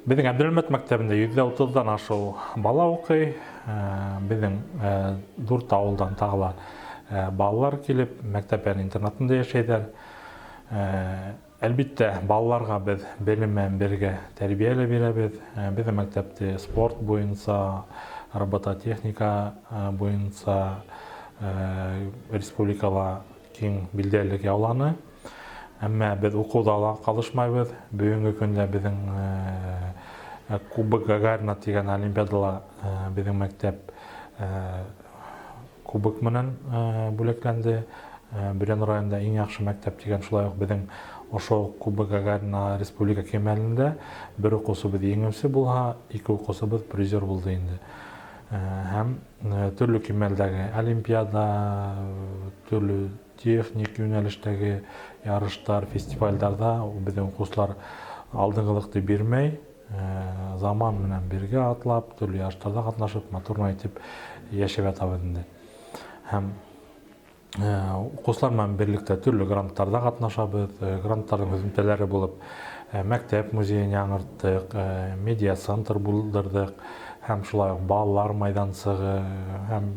Беҙҙең Әбделмәт мәктәбендә 130-ҙан ашыу бала уҡый. Беҙҙең дүрт ауылдан тағы ла балалар килеп, мәктәп яны интернатында йәшәйҙәр. Әлбиттә, балаларға беҙ белем менән бергә тәрбиә лә бирәбеҙ. Беҙҙең мәктәпте спорт буйынса, робототехника буйынса республикала киң билдәлелек яуланы. Әммә беҙ уҡыуҙа ла ҡалышмайбыҙ. Бөгөнгө көндә беҙҙең Кубок Гагарина тигән олимпиадала беҙҙең мәктәп кубок менән бүләкләнде. Бөрйән районында иң яҡшы мәктәп тигән шулай уҡ беҙҙең ошо Кубок Гагарина республика кимәлендә бер уҡыусыбыҙ еңеүсе булһа, ике уҡыусыбыҙ призер булды инде. Һәм төрлө кимәлдәге олимпиада, төрлө техник йүнәлештәге ярыштар, фестивальдарҙа беҙҙең уҡыусылар алдынғылыҡты бирмәй, заман менән бергә атлап, төрлө ярыштарҙа ҡатнашып, матур ғына итеп йәшәп ятабыҙ инде. Һәм уҡыусылар менән берлектә төрлө гранттарҙа ҡатнашабыҙ. Гранттарҙың һөҙөмтәләре булып мәктәп музейын яңырттыҡ, медиа-центр булдырҙыҡ һәм шулай уҡ балалар майҙансығы һәм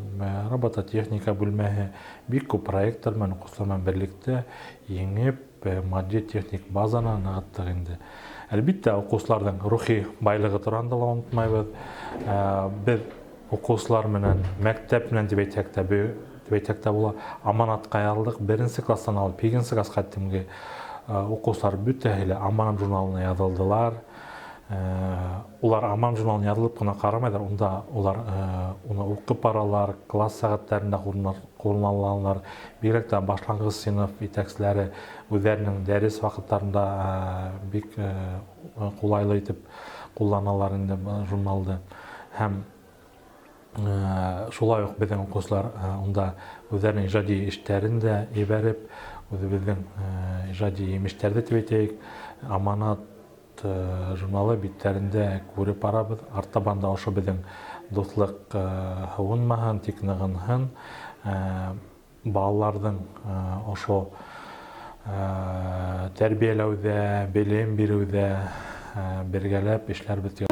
робототехника бүлмәһе. Бик күп проекттар менән уҡыусылар менән берлектә еңеп, матди-техник базаны нығыттыҡ инде. Әлбиттә, уҡыусыларҙың рухи байлығы тураһында ла онотмайбыҙ. Беҙ уҡыусылар менән, мәктәп менән тип әйтһәк тә, тип әйтһәк тә була, аманатҡа яҙылдыҡ. Беренсе класстан алып һигеҙенсе классҡа тиклемге уҡыусылар бөтәһе лә Аманат журналына яҙылдылар. Улар Аман журналына яҙылып ҡына ҡарамайҙар, унда улар уны уҡып баралар, класс сәғәттәрендә ҡулланалар. Бигерәк тә башланғыс синыф етәкселәре үҙҙәренең дәрес ваҡыттарында бик ҡулайлы итеп ҡулланалар инде журналды. Һәм шулай уҡ беҙҙең уҡыусылар унда үҙҙәренең ижади эштәрен дә ебәреп, үҙебеҙҙең ижади емештәрҙе тип әйтәйек, Аманат журналы биттәрендә күреп барабыҙ. Артабан да ошо беҙҙең дуҫлыҡ һыуынмаһын, тик нығынһын. Балаларҙың ошо тәрбиәләүҙә, белем биреүҙә бергәләп эшләрбеҙ тигән.